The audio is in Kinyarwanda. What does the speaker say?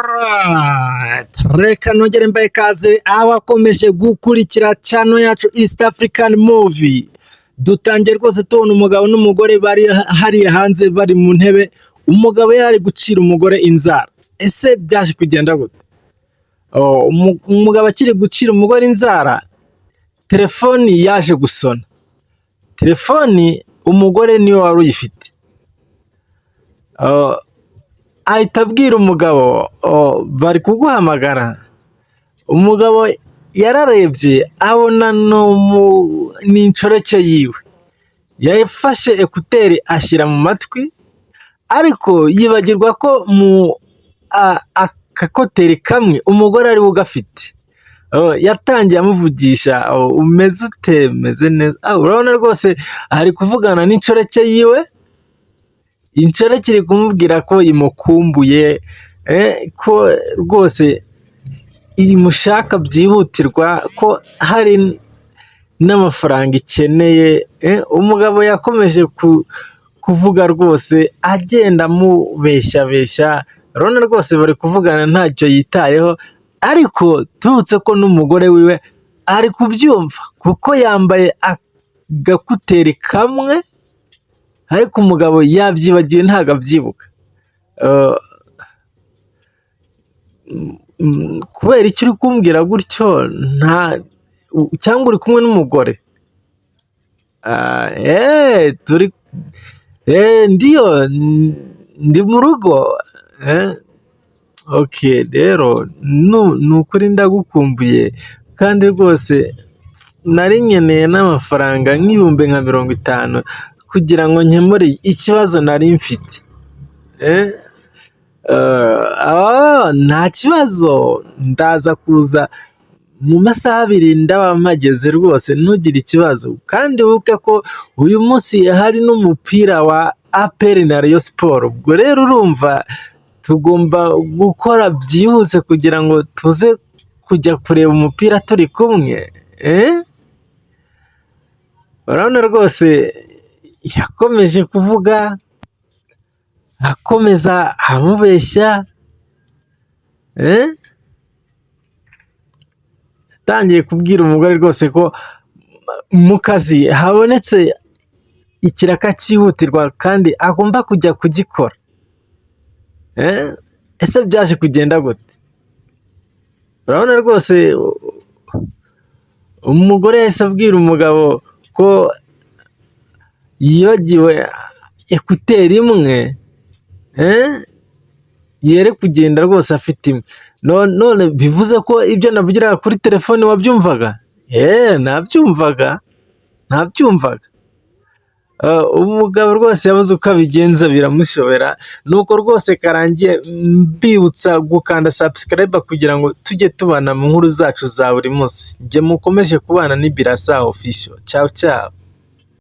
Alright. Reka nongere mbahe ikaze abakomeje gukurikira channel yacu East African Movie. Dutangiye rwose tubona umugabo n'umugore bari hariya hanze, bari mu ntebe, umugabo yari ari gucira umugore inzara. Ese byaje kugenda gute? Oh, umugabo akiri gucira umugore inzara, telefoni yaje gusona. Telefoni umugore niwe wari uyifite. Oh, ahita abwira umugabo, "Oh, bari kuguhamagara." Umugabo yararebye abona ni inshoreke yiwe. Yafashe écouteurs ashyira mu matwi, ariko yibagirwa ko mu akakoteri kamwe umugore ari we ugafite. Oh, yatangiye amuvugisha, "Oh, umeze ute?" "Meze neza." Ah, urabona rwose ari kuvugana n'inshoreke yiwe, inshoreke iri kumubwira ko imukumbuye, ko rwose imushaka byihutirwa, ko hari n'amafaranga ikeneye. Umugabo yakomeje kuvuga rwose agenda amubeshyabeshya, urabona rwose bari kuvugana ntacyo yitayeho, ariko tubutse ko n'umugore wiwe ari kubyumva kuko yambaye agakuteri kamwe, ariko umugabo yabyibagiwe ntabwo abyibuka. Kubera iki uri kumbwira gutyo nta cyangwa uri kumwe n'umugore? Ah, turi ndiyo ndi mu rugo. Okay, rero ni ukuri ndagukumbuye kandi rwose nari nkeneye n'amafaranga nk'ibihumbi nka 50 kugira ngo nkemure ikibazo nari mfite. Nta kibazo, ndaza kuza mu masaha 2 ndaba mpageze rwose, ntugire ikibazo. Kandi wibuke ko uyu munsi hari n'umupira wa APR na Rayon Sports, ubwo rero urumva tugomba gukora byihuse kugira ngo tuze kujya kureba umupira turi kumwe. Urabona rwose yakomeje kuvuga, akomeza amubeshya, yatangiye kubwira umugore rwose ko mu kazi habonetse ikiraka cyihutirwa kandi agomba kujya kugikora. Ese byaje kugenda gute? Urabona rwose umugore yahise abwira umugabo ko yibagiwe écouteur imwe, yere kugenda rwose afite imwe. None bivuze ko ibyo navugiraga kuri telefone wabyumvaga? Nabyumvaga, nabyumvaga. Umugabo rwose yabuze uko abigenza biramushobera, nuko rwose karangiye. Mbibutsa gukanda subscribe kugira ngo tujye tubana mu nkuru zacu za buri munsi. Njye mukomeje kubana ni Birasa Official. Ciao ciao.